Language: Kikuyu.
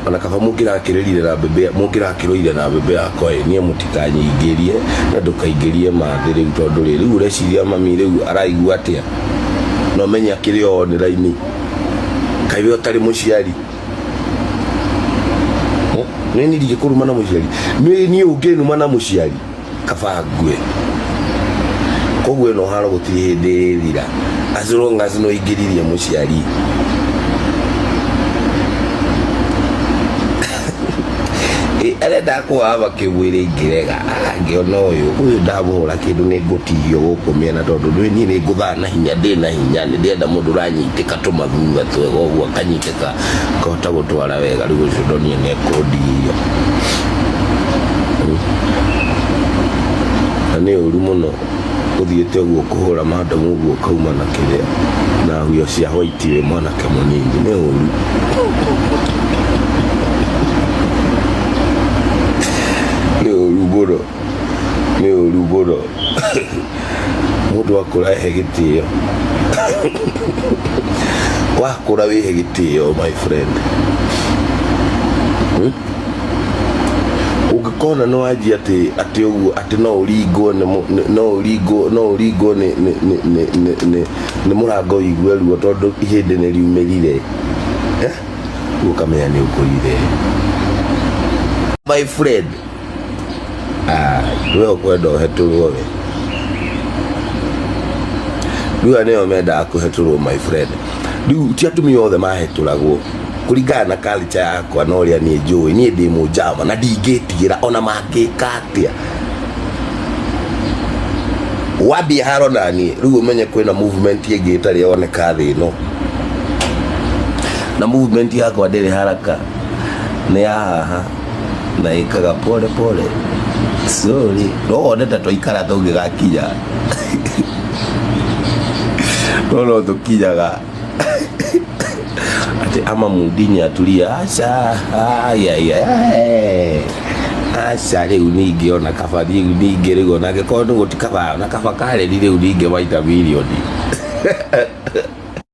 Ona kaba mũngĩrakĩrĩrire na mbembe, mũngĩrakĩrũire na mbembe yakwa ĩ, niĩ mũtikanyingĩrie na ndũkaingĩrie mathĩ rĩu, tondũ rĩ, rĩu ũreciria mami rĩu araigua atĩa? Na ũmenye akĩrĩ o online. Kaĩ we ũtarĩ mũciari? Nĩ niĩ ndingĩkũruma na mũciari. Nĩ niĩ ũngĩnuma na mũciari, kaba ngue. Koguo ĩno haro gũtirĩ hĩndĩ ĩrĩthira as long as no ingĩririe mũciari. Ĩ, arenda kũhama kĩmwĩrĩ ingĩrega angĩona ũyũ ũyũ ndamũhũra kĩndũ nĩ ngũtihio gũkũ mĩena, tondũ ndũĩ niĩ nĩ ngũthaa na hinya, ndĩ na hinya, nĩ ndĩrenda mũndũ ũranyitĩka tũmathutha twega ũguo, akanyitĩka akahota gũtwara wega. Rĩu ũcio ndonire nĩ ekũndihia na nĩ ũru mũno ũthiĩte ũguo kũhũra madam ũguo ũkauma na kĩrĩa na huyo cia white wĩ mwanake mũnini, nĩ ũru, nĩ ũru mũno, nĩ ũru mũno. Mũndũ akũra ehe gĩtĩo, wakũra wĩhe gĩtĩo, my friend. Ũngĩkona nĩ wanjia atĩ atĩ ũguo atĩ no ũringwo nĩ no ũringwo, no ũringwo nĩ nĩ nĩ nĩ nĩ nĩ nĩ mũrango ũigue ruo tondũ ihĩndĩ nĩ riumĩrire, eh, rĩu ũkamenya nĩ ũkũrire, my friend. Ah, we ũkwenda ũhetũrwo we, rĩu aya nĩo mendaga kũhetũrwo, my friend. Rĩu ti atumia othe mahetũragwo kũringana na culture yakwa na ũrĩa niĩ njũĩ. Niĩ ndĩ mũnjama na ndingĩtigĩra ona mangĩka atĩa. Wambia haro na niĩ, rĩu ũmenye kwĩna movement ĩngĩ ĩtarĩ yoneka thĩ ĩno, na movement yakwa ndĩrĩ haraka, nĩ ya haha na ĩkaga pole pole, sorry. No wone ta twaikara tũngĩgakinya, no no tũkinyaga atĩ ama mundini aturia aca ayaya aca. Rĩu ningĩ ona kaba rĩu ningĩ rĩu ona angĩkorwo nĩ gũti kaba ona kaba kareri rĩu ningĩ maita mirioni.